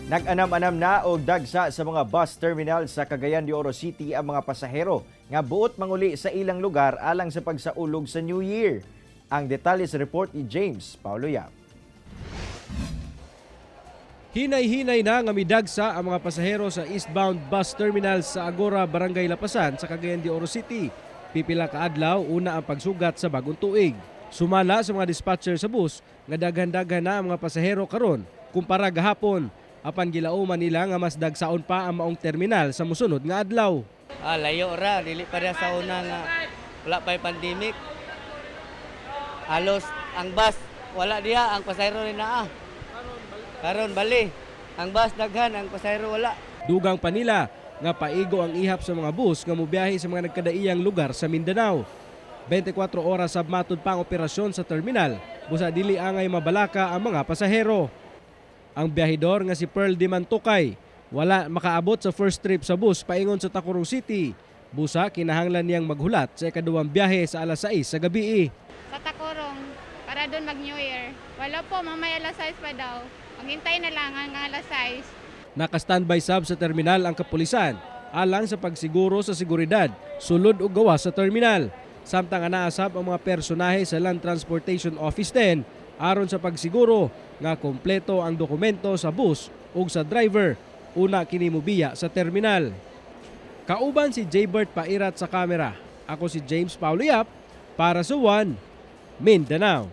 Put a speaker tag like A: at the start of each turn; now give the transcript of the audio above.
A: Nag-anam-anam na og dagsa sa mga bus terminal sa Cagayan de Oro City ang mga pasahero nga buot manguli sa ilang lugar alang sa pagsaulog sa New Year. Ang detalye sa report ni James Paulo Yap.
B: Hinay-hinay na nga midagsa ang mga pasahero sa eastbound bus terminal sa Agora, Barangay Lapasan sa Cagayan de Oro City. Pipila ka adlaw una ang pagsugat sa bagong tuig. Sumala sa mga dispatcher sa bus nga daghan-daghan na ang mga pasahero karon kumpara gahapon. Apan gilauman nila nga mas dagsaon pa ang maong terminal sa musunod nga adlaw.
C: Ah, layo ra, dili pa sa una nga wala pa'y pandemic. Halos ang bus wala diha, ang pasahero ni naa. Karon bali. Ang bus daghan, ang pasahero wala.
B: Dugang pa nila nga paigo ang ihap sa mga bus nga mobiyahe sa mga nagkadaiyang lugar sa Mindanao. 24 oras sab matud pa ang operasyon sa terminal busa dili angay mabalaka ang mga pasahero. Ang biyahidor nga si Pearl Dimantukay wala makaabot sa first trip sa bus paingon sa Tacurong City. Busa kinahanglan niyang maghulat sa ikaduhang biyahe sa alas 6 sa gabi.
D: Sa Tacurong para doon mag New Year. Wala po, mamaya alas 6 pa daw. Maghintay na lang hanggang alas 6.
B: Naka-standby sab sa terminal ang kapulisan alang sa pagsiguro sa seguridad, sulod o gawas sa terminal. Samtang anaa sab ang mga personahe sa Land Transportation Office 10 aron sa pagsiguro nga kompleto ang dokumento sa bus ug sa driver una kini mobiya sa terminal. Kauban si Jaybert Pairat sa kamera. Ako si James Paulo Yap para sa One Mindanao.